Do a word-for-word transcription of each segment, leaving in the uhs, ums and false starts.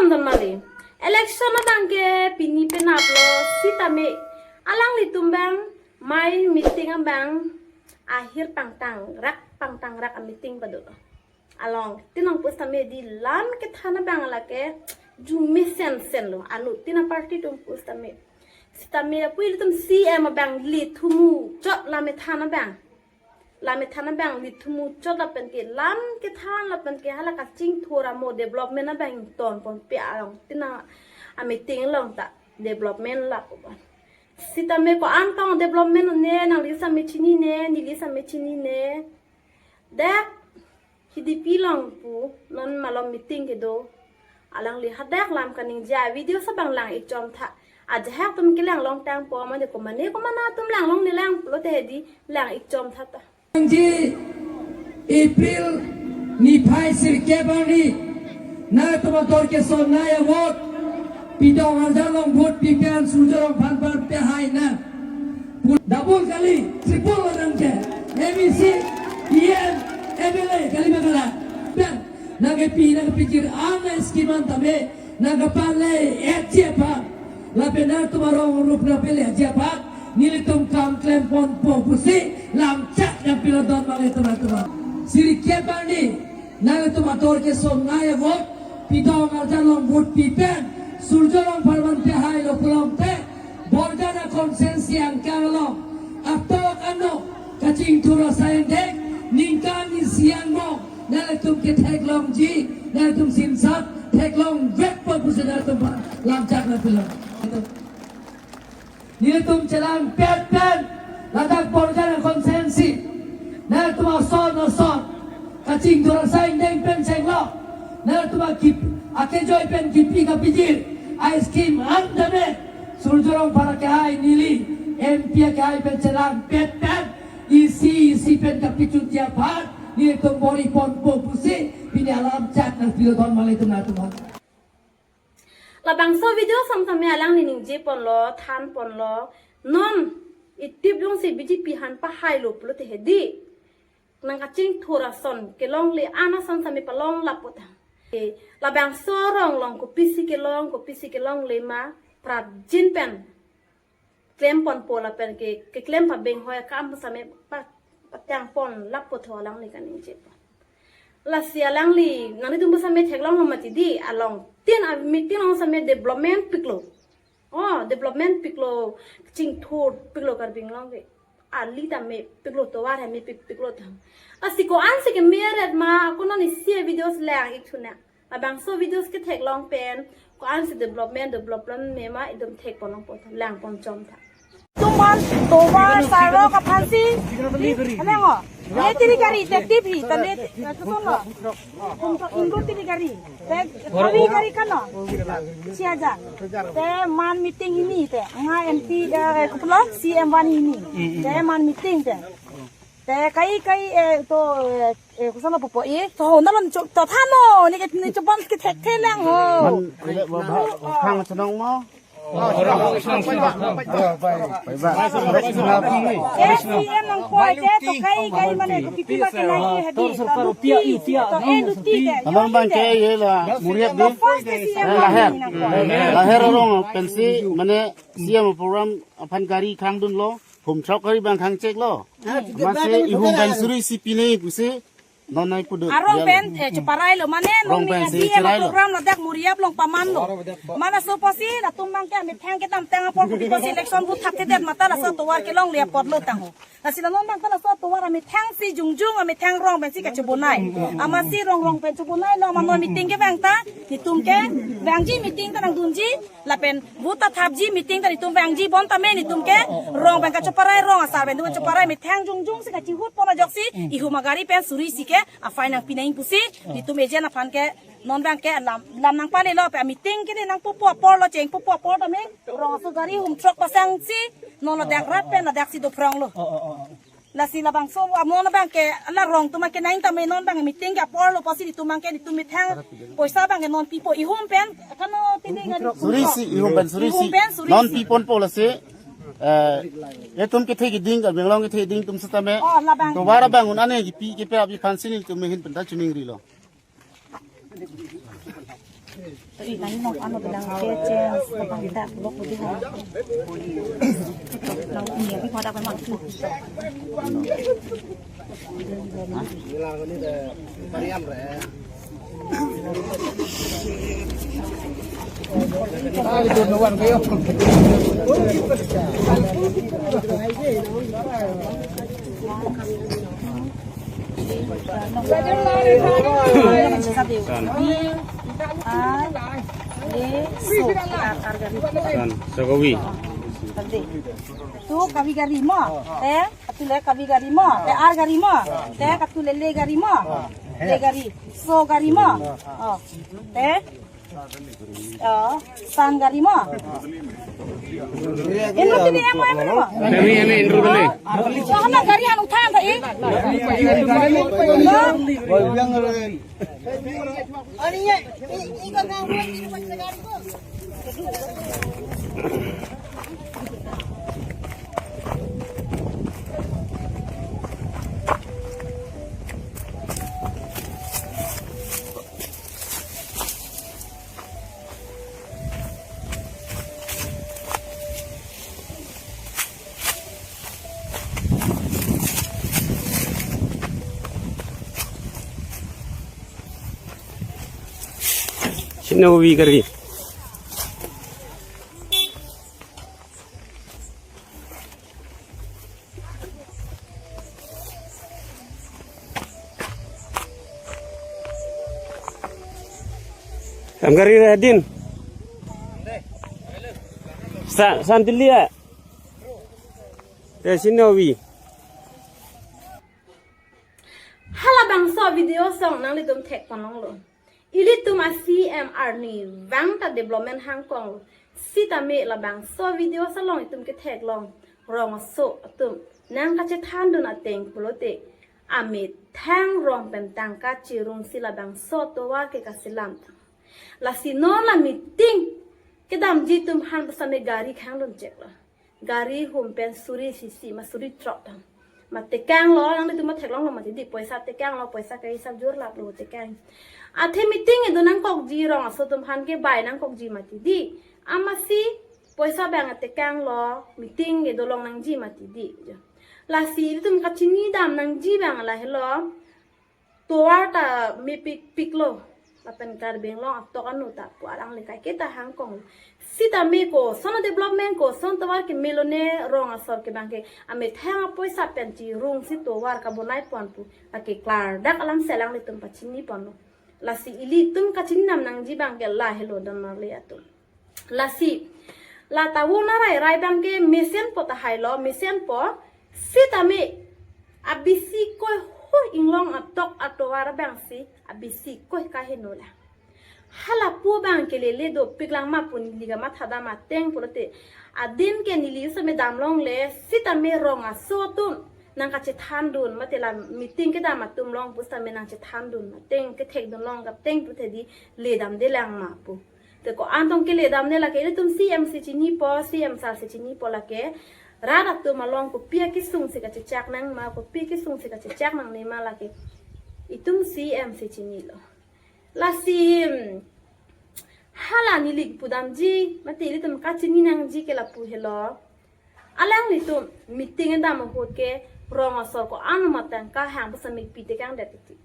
Normally, election abang ke pini penaplo, sitame alanglitum abang, mai meeting abang, ahir pangtang rak, pangtang rak a meeting pado. Along, tinang pusitame di lam kethan abang lake, jume sensen lo, anu, tina party atum pusitame. Sitame lapu ilitum C M abang lithumu chot lam kethan abang. Lam kethan abang lithumu chot lapen ke lam kethan lapen ke hala kachingthur amo development abang ingtonponpe along tina a meeting along ta development lapu abang. Sitame ko-an tong development ne nangli sitame chinine, neli sitame chinine. Dak K D P along pu non malom meeting kedo. Alangli hadak lam kaningje a video si abang lang-ik chomtha. Ajahak atum kelang longtangpo mane komane komane atum lang longle lang pulote hedi lang-ik chomtha ta. Ji April niphai sirkep arni nangtum ator keson nai a vote pidong arjan along vote pipen Surjya Rongphar aphan pehai nang. Double kali, triple nang ke. M A C, E M, M L A, kali ma kalang. Pen, nangkepi, nangkepijir an a scheme an tame, nangkepanle-etji aphan. Lapen nangtum arong rup nangpele-etji aphan, nelitum kam klemponpo pusi, lamchak nangpilodun abang ilitum ilitum. Sirkep arni, nangtum ator keson nai a vote, pidong arjan along vote pipen, Surjya Rongphar aphan pehailo pulote, Borjan a constituency angkang along, atok anok, kachingthur asai angdeng, ningkan isi angbong, nangtum ketheklongji, nangtum sinsat, theklongvekpo pusi nangtum aphan, lamchak nangpilo. Nelitum chelangpet pen, ladak Borjan a constituency, nangtum ason ason, kachingthur asai angdeng pen chenglo, nangtum akip, akejoi pen kipi kapijir, a scheme an tame, Surjya Rongphar akehai neli, M P akehai pen chelangpet pen, isi isi pen kapachunji aphan, nelitum bor-iponpo pusi, pini alamchak nangpilodun abang ilitum ilitum. Labangso video sam tame alangli ningjeponlo, thanponlo, non itip longsi B J P aphan pehailo pulote hedi. Nangkachingthur ason, kelongle an ason tame palong lapu ta. Eh, labangso rong along kopisi kelong, kopisi kelongle ma, prapjin pen klemponpo lapen ke, keklem pabeng hoi akam sitame pa, patangpon lapu tho alangli kaningje. Lasi alangli, nanglitum pusitame theklonglo mati di, along tin a meeting along sitame development piklo. Oh, development piklo, chingthur piklo Karbi Anglong ke. Ali tame piklo, tovar tame pik, piklo tang. Lasi ko-ansi kemeret ma, ko non isi a videos lang-ik thu nang. Labangso videos ketheklong pen, ko-ansi development, development mema itum thekponlongpo, langpon chomtha. Tum aphan tovar sarok aphansi, di, alang o. Ye tiri gari, te tip hi, tane, eh, kuton lo. Kum to ingro tiri gari. Te, kali gari kano. Siaja. Te man meeting hini te. Nga M P, eh, kuplo, C M one hini. Te man meeting te. Te kai, kai, eh, to, eh, eh, kusana popo, eh, to, na lon chok, to thano, ni ke, ni chobam ke thek the lang ho. Man, eh, ba, ba, khang chenong mo. Bai, bai, bai. S D M nangkoi te, to kai, kai mane, to kipi ma ke nai, eh, hadi, to duti, to eh, duti ke. Anong bang ke ye la, Muriap to di? First S D M Eh, Laher. Nangkoi. Laher arong pensi, mane, C M program aphan gari khangdunlo, hum throk gari bang khangcheklo. Masi ihum bang suri si pinai pusi, non nai pudu. Arong pen, eh, cheparailo, mane, Rong nong pen ni si D M cheparailo. Program ladak Muriap along pamanlo. Mana so pusi, latum bang ke, amethang kedamtang apor, pusi election booth thapthedet mata, laso tovar kelongle apotlo tangho. Lasi la non bang ke laso tovar amethangsi jongjong, amethang rong pensi kachebonai. Amatsi rong rong pen chebonailo, mano meeting kevang ta, netum kevangji meeting ta nangdunji, lapen booth ta thapji meeting ta netum vangji bon tame netum ke rong pen kacheparai rong asar pen netum kacheparai methang jongjongsi kachihutpon ajoksi ihum agari pen suri si ke afai nangpi nang pusi netum agent aphan ke non bang ke lam, lam nangpalelo pe meeting ke de nangpupu aporlo chengpupu apor tame rong aso gari hum throk pasangsi non ladak rat pen ladaksi dophronglo. Lasi labangso amon bang ke la rong atum ke nai tame non bang meeting ke aporlo pusi netum bang ke netum methang poisa bang ke non pipo ihum pen kano tini gari Suri si, ihum pen suri si. Ihum pen suri si. Non piponpo lasi, eh, itum kethe keding, Karbi Anglong kethe keding atum setame. Oh, labang. Tovar abang un-an kipi kepi aphansi netum ahin pen ta chiningrilo. Ih, tani nok ano bilang ke change, tapang kita blok putih ha. Nang ini apa pada apa mak tu. Ar, le, so, ar, ar gari. San, so kavi. Tadi. Tu kavi gari mo. Te, atu le kavi gari mo. Te ar gari mo. Te katu le le gari mo. Le gari. So gari mo. Oh. Te. Oh, san gari mo. Eno tini emo emo mo. Kami, kami, intro kali. Oh, na gari anu than ta eh. Sino wi kari. Am gari Radin. Sa, santilia. Te sino wi. Halabangso video song nanglitum thek panong lo. Ilitum a C M arni vang ta development hangkong lo. Sitame labangso video salong itum ketheklong rong aso atum nangkachethandun ateng pulote amethang rong pen tangka chirung si labangso tovar ke kasilam tang. Lasi non la meeting kedamji atum aphan pusitame gari khangdun chek lo. Gari hum pen suri sisi ma suri throk tang. Ma tekang lo, nanglitum ma theklong lo mati di, poisa tekang lo, poisa ke hisap jur lap lo tekang. Athe meeting kedo nangkokji rong aso atum aphan ke bai nangkokji mati di. Amatsi poisa abang tekang lo, meeting kedo longnangji mati di. Lasi itum kachinidam nangji abang lahelo. Tovar ta mepik pik lo. Lapen Karbi Anglong atok anu ta pu alangli kaike ta hangkong. Sitame koson development, koson tovar keme lone, rong asor ke abang ke amethang apoisa pen chirung si tovar kabonai pon pu lake klardak alam si alanglitum pachini pon lo. Lasi ilitum kachinidam nangji abang ke lahelo don marli atum. Lasi la tavo na rai rai abang ke mesenpo tahai lo, mesenpo. Sitame abisi koi ho inglong atok atovar abang si abisi koi kaheno la. Halapu abang ke lele dopik lang ma pu neli kamathadam ateng pulote, adin ke neli sitame damlongle, sitame rong aso atum nangkachethandun mate la meeting kedam atum along pusitame nangchethandun ateng kethekdun long ateng pulote di ledamde lang ma pu. Te ko-an tong keledamde lake, ilitum C M si chinipo, C M sir si chinipo lake. Rat atum along kopi akesung si kachechak nang ma, kopi akesung si kachechak nangne ma lake, itum C M si chinilo. Lasi, hmm, hala neli pudamji mate ilitum kachini nangji ke lapu helo. Alanglitum meeting kedam ahut ke rong asor ko-an ma tangka hang pusitame pi tekangdet titi.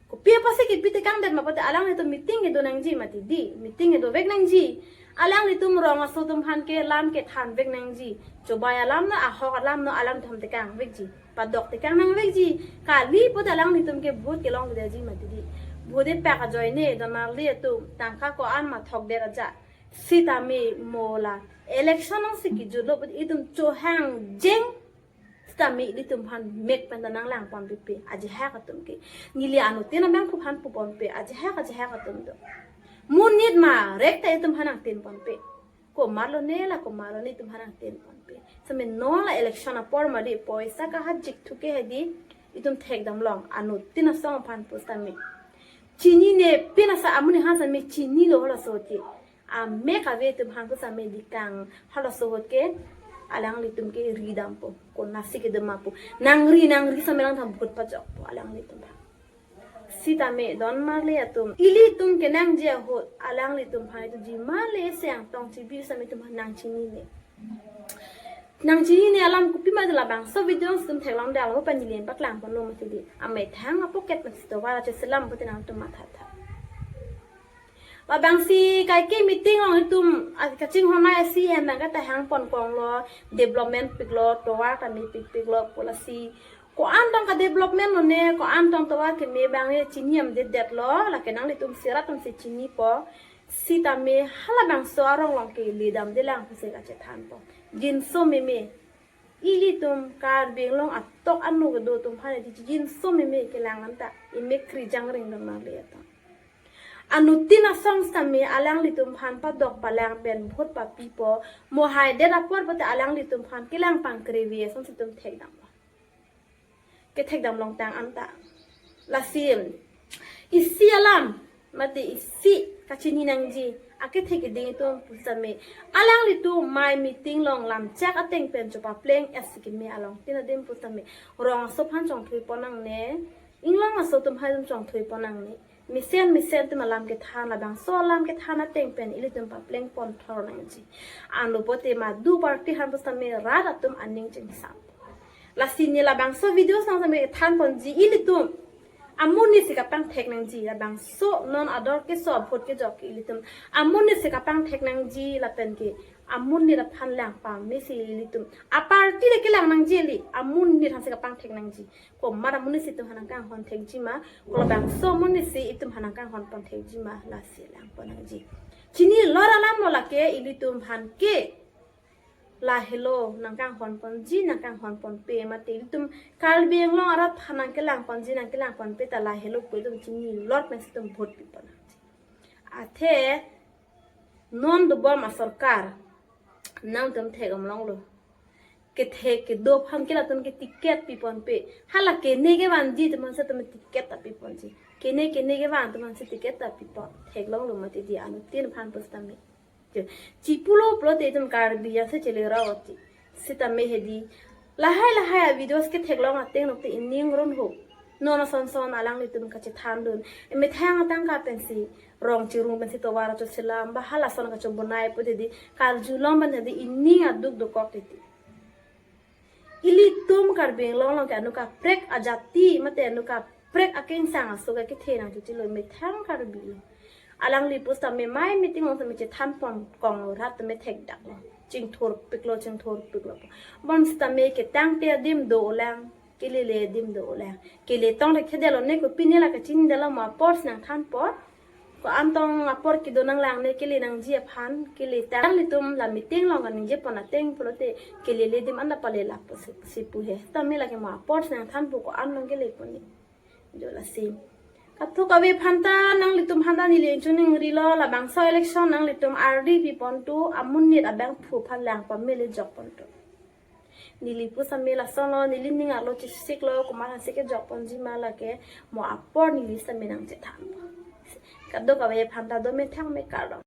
Kopi apotsi kepi tekangdet ma pulote alanglitum meeting kedo nangji mati di, meeting kedovek nangji. Alanglitum rong aso atum aphan ke lam kethanvek nangji. Chobei alam no, ahok alam no, alanglitum tekangvekji. Padok tekang nangvekji. Kali pulote alanglitum ke vote kelongledetji mati di. Vote epak ajoine don marli atum tangka ko-an ma thokdet aja. Sitame mo la election nangsi kejutlo pulote itum chohangjeng. Sitame ilitum aphan mek pen ta nanglang ponpepe, ajahak atum ke. Neli anuttin abang aphan pu ponpe, ajahak ajahak atum do. Monit ma rek ta itum aphan nangtin ponpe. Komarlo ne la komarlo ne itum aphan nangtin ponpe. Sitame non la election apor ma di poisa kahajik thu ke hedi itum thekdamlong anuttin asong aphan pusitame. Chinine pin asa amonit aphan sitame chinilo halaso ti. Amek ave atum aphan pusitame dikang halaso ahut ke alanglitum ke ridampo, konatsi kedam ma pu. Nangri nangri sitame alangtum vote pajokpo alanglitum aphan. C Sitame don marli atum, ilitum kenangji ahut alanglitum aphan itum ji marli seng tong chibi sitame itum aphan nangchinine. Nangchinine alam kopi ma, labangso video itum theklong dal mo panilin paklang pon lo mati di. Amethang a pocket ma sito wara che selam putin nangtum mathatha. Labangsi kaike meeting along itum a kachinghon ai si hem bang kata hang pon kong lo, development pik lo, tovar ta mepik pik lo pu lasi. Ko-an tong ka development lo ne, ko-an tong tovar keme bang ye chini am det det lo, lake nanglitum sirat atum si chinipo. Sitame halabangso arong along ke ledam de lang pusi kachethanpo. Jinso meme. Ilitum Karbi Anglong atok anu kedo atum aphan di jinso meme kelang anta, ime kri jangring dam marli atum. Anuttin asong sitame alanglitum aphan padok palang pen vote papipo, mo hai det apor pute alanglitum aphan kelang pangkrevi ason situm thekdam. Kethekdam longtang anta. Lasi isi alam mate isi kachini nangji akethe keding itum pusitame, alanglitum mai meeting along lamchak ateng pen chopapleng esi keme alongtin adim pusitame, rong aso aphan chongthui pon nangne, inglong aso atum hai atum chongthui pon nangne. Mesen mesen atum alam kethan, labangso alam kethan ateng pen ilitum papleng pon thor nangji. Anlo pote madu party aphan pusitame rat atum aning chingsam. Lasi ne labangso video sang sitame than ponji, ilitum amonit si kapangthek nangji, labangso non ador keso vote kejok ke ilitum amonit si kapangthek nangji lapen ke amonit aphan lang pame si ilitum a party le kelang nangji, ili amonit aphan si kapangthek nangji. Komat amonit si itum aphan nangkanghon thekji ma, ko labangso amonit si itum aphan nangkanghon pon thekji ma, lasi lang pon nangji. Chinilor alam lo lake, ilitum aphan ke lahelo nangkanghon ponji, nangkanghon ponpe mate ilitum Karbi Anglong arat aphan nangkelang ponji, nangkelang ponpe ta lahelo pu itum chinilor pensi itum vote pi pon nangji. Athe non dobom asorkar nangtum thek-om longlo. Kethe kedo aphan ke latum ke ticket pi ponpe. Hala kene kevanji atum aphan si itum ticket ta pi ponji. Kene kene kevan atum aphan si ticket ta pi pon. Theklonglo mati di, anuttin aphan pusitame. Chipulo pulote itum Karbi yang se chele rawati. Sitame hedi. Lahai lahai a videos ketheklong ateng nokte ining ron ho. Non ason son alanglitum kachethandun. Emethang atangka pensi rong chirung pensi tovar acho selam, ba halason kachobonai pu dedi, karjulong pen dedi ining aduk dokok dedi. Ilitum Karbi Anglong along ke anu kaprek ajati mate anu kaprek akengsang aso ke kethe nangchuti lo, methang Karbi lo. Alangli pusitame mai meeting along sitame chethan pon kong lo, rat tame thekdak lo. Chingthur pik lo, chingthur pik lo. Bonsitame ketangte adim do-olang, kelele adim do-olang. Kele tong le khede lo ne, ko pine la kachinidelo, mo apor si nangthan pon. Ko-an tong apor kedo nanglang ne kele nangji aphan, kele tang. Nanglitum la meeting along kaningje pon ateng pulote kelele adim anta pale lap pusi, si pu he. Sitame lake mo apor si nangthanpo, ko-an tong kele pon ne. Jo lasi. Kathok kave aphanta nanglitum aphanta neli ingchun ingrilo, labangso election nanglitum ardi pi pontu, amonit abangphu aphan lang pamele jok pontu. Neli pusitame lason lo, neli ning arlo chisik lo, komat aphan si kejok ponji ma lake, mo apor neli sitame nangchethan. Kadokave aphanta do methang me kardom.